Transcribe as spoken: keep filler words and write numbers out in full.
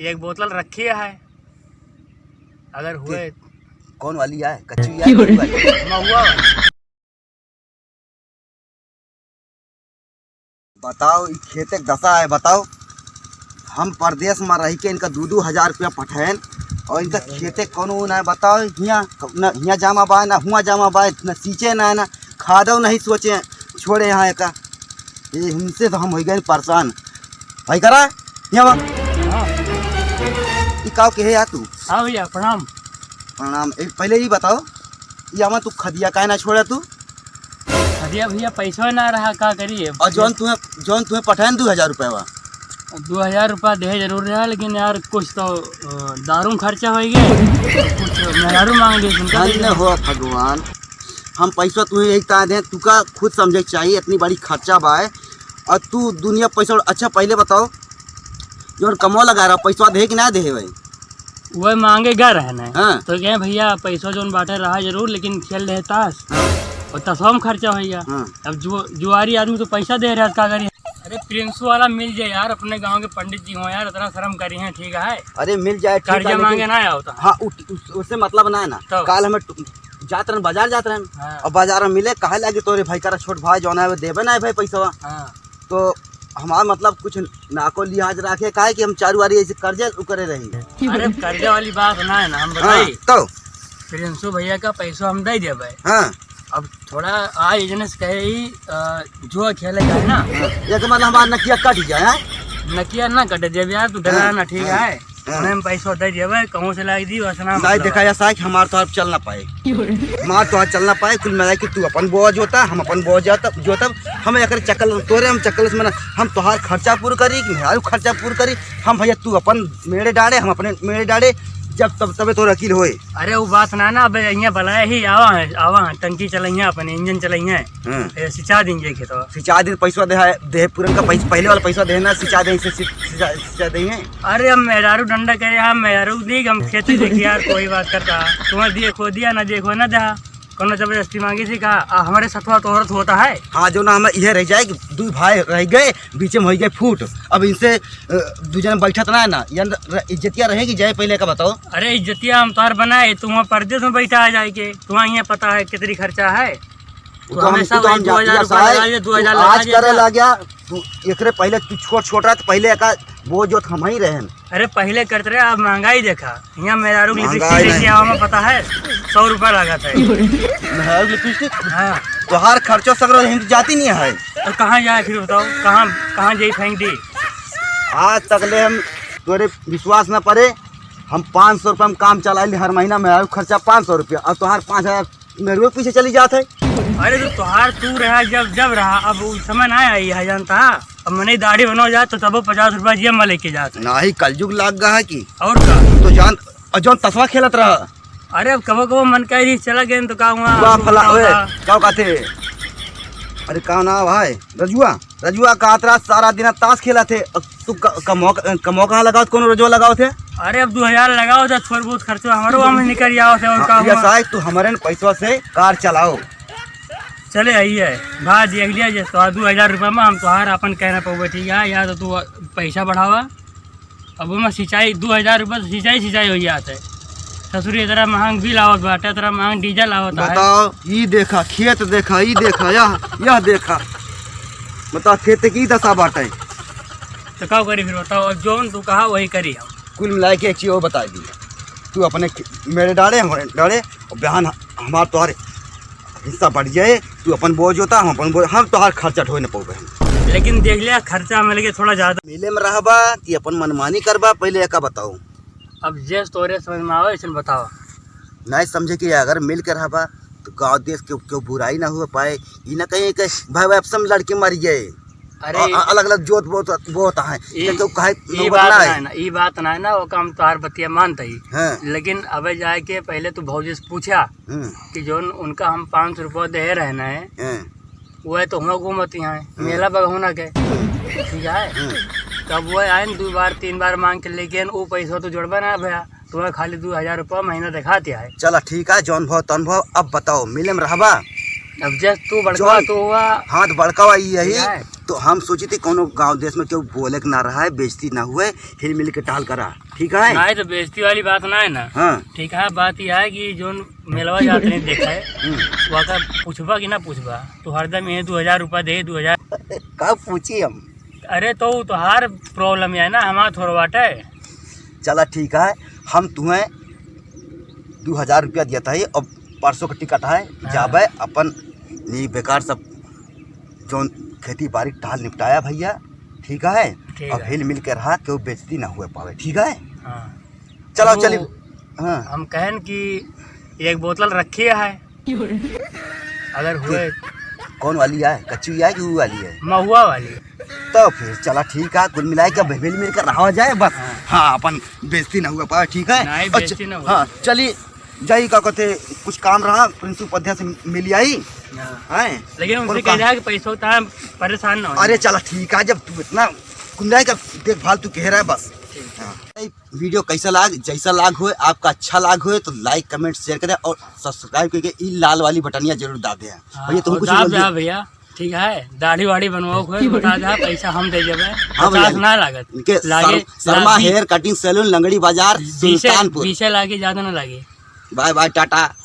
एक बोतल रखी है, अगर हुए। कौन वाली है? कच्ची है? महुआ वाली? बताओ, ई खेते के दशा है, बताओ। हम परदेस मा रहि के इनका दू दू हजार रुपया पठैन और इनका खेते कौनो ना है, बताओ। हियाँ न, हियाँ जामा बाय, ना हुआँ जामा बाय, ना सींचे ना, ना खादो नहीं सोचे, छोड़े यहाँ एका। ये इनसे तो हम होइ गए परेशान। भाई करा, हियाँ बा। हाँ। ई काव के है यार तू? हाँ भैया, प्रणाम। प्रणाम। ए, पहले ई बताओ, ई आमा तू खदिया काहे ना छोड़ा तू? खदिया भैया, पैसा ना रहा, का करिए? और जौन तुम्हें, जौन तुम्हें पठाएन दू हजार रुपया बा। दू हजार रुपया देहे जरूर रहा, लेकिन यार कुछ तो, अ, दारू में खर्चा होइ गए, कुछ मेहरारू मांग लिए, उनका धन्य हो भगवान, हम पैसा तुम्हें यही ता दें, तुका खुद समझे के चाहिए, इतनी बड़ी खर्चा बा है, और तू दुनिया पैसा। अच्छा पहले बताओ, जौन कमवा लगा रहा, पैसा देहे कि ना देहे भाई? वह मांगे गए रहे ना। हाँ। तो कहे, "भैया, पैसा जौन बाटे रहा जरूर, लेकिन खेल रहे ताश। हाँ। और ताशवा में खर्चा होइ गया।" हाँ। अब जु-, जुआरी आदमी तो पैसा दे रहा, का करी? अरे, प्रिंसू वाला मिल जाए यार, अपने गांव के पंडित जी हो यार, इतना शर्म करी हैं, ठीक है? अरे, मिल जाए, ठीक कर्जा है, लेकिन मांगे ना आओ तो। हाँ, उठ-, उस-, उससे मतलब ना है ना। तो? काल हमें टु-, जात रहन, बाजार जात रहन। हाँ। और बाजार में मिले, कहे लागे, "तोरे भाई का छोट भाई जौन है, वो देबे ना है भाई पैसा।" हाँ। तो हमार मतलब कुछ नाको लिहाज राखे, काहे कि हम चारू आरी ऐसे कर्जे उकरे रही। अरे, कर्जे वाली बात ना है ना, हम हाँ, बताई। तो? प्रिंसू भैया का पैसा हम दे देबे। हाँ। अब थोड़ा आज एजने से कहे ही, अ, जुआ खेले का है ना। हाँ, एक मतलब हमार नकिया कट जाए, हाँ? नकिया ना कटे देबे यार, तू डरा हाँ, ना, ठीक हाँ। है? हाँ। उन्हें हम पैसा दे देबे, कहूँ से लाई दी, वैसे ना नहीं, मतलब देखा है। ऐसा है कि हमार तो अब चल ना पाए। हमार तो आज चल ना पाए, कुल मिला के तू अपन बोआ जोता, हम अपन बोआ जोता, जोतब। हम एकर चक्कर, तोरे हम चक्कर में ना, हम तोहार खर्चा पूरा करी कि मेहरारू खर्चा पूरा करी? हम भैया तू अपन मेड़े डाड़े, हम अपने मेड़े डाड़े, जब तब तबे तोर अकील होए। अरे वो बात ना ना, अबे यहाँ बलाए ही आवा है, आवा है, टंकी चलइया अपने, इंजन चलइया। हाँ। ए, सिंचा दिन जे खेतवा। सिंचा दिन पैसा दे, दे पुरन का पैसा, पहले वाला पैसा देना, सिंचा दे, इसे सि-, सिंचा, सिंचा देंगे। अरे हम मेहरारू डंडा करे, हम मेहरारू दी, हम खेती देखी यार, कोई बात करता। तुम्हें दिए खो दिया, ना दिए खो ना दे। कोनो जबरदस्ती मांगी थी का? आ, हमारे सथवा तोहरत होता है। हाँ, जो ना हम इहे रह जाए कि दुइ भाई रह गए, बीचे में होइ गए फूट। अब इनसे, अ, दुइ जने बैठत ना है ना, ये अंदर र-, इज्जतिया रहेगी, जाए पहले का बताओ। अरे इज्जतिया हम तोहर बनाए, तू वहाँ परदेस में बैठा आ जाए के, तुम्हें यहाँ पता है कितनी खर्चा है। वो तो हम, हमेशा वो तो वही हम दो हजार जातिया रुपया साहब, लगा दे, दो हजार तू लगा आज दे। करे ला गया, तू एकरे पहले तू छोट छोट रहा, तो पहले एका बोझ जोत हम ही रहेन। अरे पहले करत रहे, अब महंगाई देखा। यहाँ मेहरारू के महंगाई लिपस्टिक लेके नहीं। आवा में पता है, सौ रुपया लागत है। मेहरारू के लिपस्टिक? हाँ। तोहार खर्चो सगरो हिंद जाती नहीं है। तो कहाँ जाए फिर बताओ, कहाँ, कहाँ जाई फेंक दी? आज तक ले हम तोरे विश्वास न पड़े, हम पाँच सौ रुपया में काम चला ली हर महीना, मेहरारू खर्चा पाँच सौ रुपया, और तोहार पाँच हजार मेरे पीछे चली जात है। अरे तो तोहार तू रहा जब, जब रहा, अब उ समय ना आई है जानता। अब मने दाढ़ी बनवा जात तो तबो पचास रुपया जेब में लेके जात है। नाही कलजुग लाग गा है कि। और का? तो जान, और जौन तसवा खेलत रहा। अरे अब कबो कबो मन कह दी चला गए तो का हुआ? वाह फला, ओए, का कहते? अरे का नाम है? रजुआ। रजुआ का अतरा सारा दिन ताश खेलत है। अब तू क-, कमो, कमो कहाँ लगावत, कौन रजुआ लगावत है? अरे अब दो हजार लगावत है, थोड़ा बहुत खर्चा हमारो हम निकल जावत है, और हाँ, का ये हुआ? साहब, तू हमारे न पैसवा से कार चलाओ। चले आई है, भाई देख लिया जे तो दो हजार रुपया में हम तोहार अपन कहना पउबे, ठीक है? या तो तू पैसा बढ़ावा, अब ओमा सिंचाई, दो हजार रुपया तो सिंचाई, सिंचाई होइ जात है। ससुरी इतना महंग बिल आवत बाटे, इतना महंग डीजल आवत है। बताओ, ई देखा, खेत देखा, ई देखा, यह, यह देखा। बताओ, खेत की दशा बाटे। तो का करी फिर बताओ, अब जौन तू कहा वही करी हम। कुल मिला के एक चीज और बता दी, तू अपने खे-, मेरे डाले, हमारे डाले, और बिहान हमार तोहार हिस्सा बढ़ जाए, तू अपन बोझ जोता, हम अपन बोझ, हम तोहार खर्चा ढोए न पउबे हम। लेकिन देख लिया, खर्चा हमें लगे थोड़ा ज्यादा। मिले में रहबा कि अपन मनमानी करबा, पहले एका बताओ। अब जैस तोरे समझ में आवे, ऐसे बताओ। नहीं समझे कि अगर मिल के रहबा, तो गाँव देश के केहू बुराई ना हो पाए। ई ना कहीं कि भाई, भाई, आपस में लड़के मर गए। अरे, अ-, अ-, अलग-अलग जोत बोत, बोत है। ई, तो केहू कहे ई नौबत बात ना ना है। है ना, ई बात ना है ना, वो काम तोहार बतिया मानत ही। हाँ। लेकिन अबे जाए के पहले तू भौजी से पूछा हम्म। कि जौन उनका हम पाँच सौ रुपया दे रहे ना है, हाँ। वो तो हुआ घूमती हैं, हम्म। मेला बगहुना के, ठीक है? हम्म। तब वो आए न, दो बार, तीन बार मांग के लेके आए न, वो पैसा तो जोड़बा ना भैया, तुम्हें खाली दो हजार रुपया महीना दिखाते हैं। चला ठीक है, जौन भाव तौन भाव। अब बताओ, मिले में रहबा? अब जस तू बड़का जौन तो हुआ। हाँ, तो बड़का हुआ यही। ठीक है। तो हम सोची थी कोनो गाँव देश में केहू बोले के ना रहा है, बेइज्जती ना हुए, हिल मिल के टहल करा, ठीक है? नहीं, तो बेइज्जती वाली बात ना है ना। हाँ। ठीक है, बात यह है कि जोन मेलवा जात नहीं देखा है, हम्म। वहाँ का पूछबा कि ना पूछबा, तो हरदम ये दो हजार रुपया दे, दो हजार। कब पूछी हम? अरे, तो उ तोहार problem है ना, हमार थोड़ा बाटे। चला ठीक है, हम तुम्हें दो हजार रुपया दिया था, अब परसों का टिकट है, हाँ। जाबे अपन नी बेकार सब जौन खेती बाड़ी टहल निपटाया भैया, ठीक है? ठीक अब है। हिल मिल के रहा, केहू बेइज्जती ना हुए पावे, ठीक है? हाँ। चलो, तो चलिए। हाँ। हम कहन कि एक बोतल रखी है, अगर हुए। कौन वाली है? कच्ची है कि वो वाली है? महुआ वाली। तो फिर चला ठीक है, कुल मिला के अब हिल मिल के रहा जाए बस। हाँ। हाँ, अपन बेइज्जती ना हुआ पावे, ठीक है? नहीं, अच्छा, बेइज्जती ना हुआ। हाँ, चलिए, जाई का कहते, कुछ काम रहा, प्रिंस उपाध्याय से मिल आई। हाँ। हैं? लेकिन उनसे और कह का- दिया कि पैसा उतना परेशान ना हो। अरे चला ठीक है, जब तू इतना कुंदाई का देखभाल तू कह रहा है बस। ठीक। हाँ। वीडियो कैसा लाग, जैसा लाग होए, आपका अच्छा लाग होए तो like, comment, share करें और subscribe करके ई लाल वाली बटनिया जरूर दाब दें। हाँ, भैया, तुम और कुछ दाब बोल दे दिया। भैया, ठीक है, दाढ़ी वाढ़ी बनवाओ, कोई बता दे, पैसा हम दे देबे। हाँ भैया, पचास ना लागत। इनके लागे, सर-, शर्मा लागे। Hair cutting saloon, लंगड़ी बाजार, बीसे, सुल्तानपुर। बीसे लागे, ज्यादा ना लागे। Bye bye, टाटा।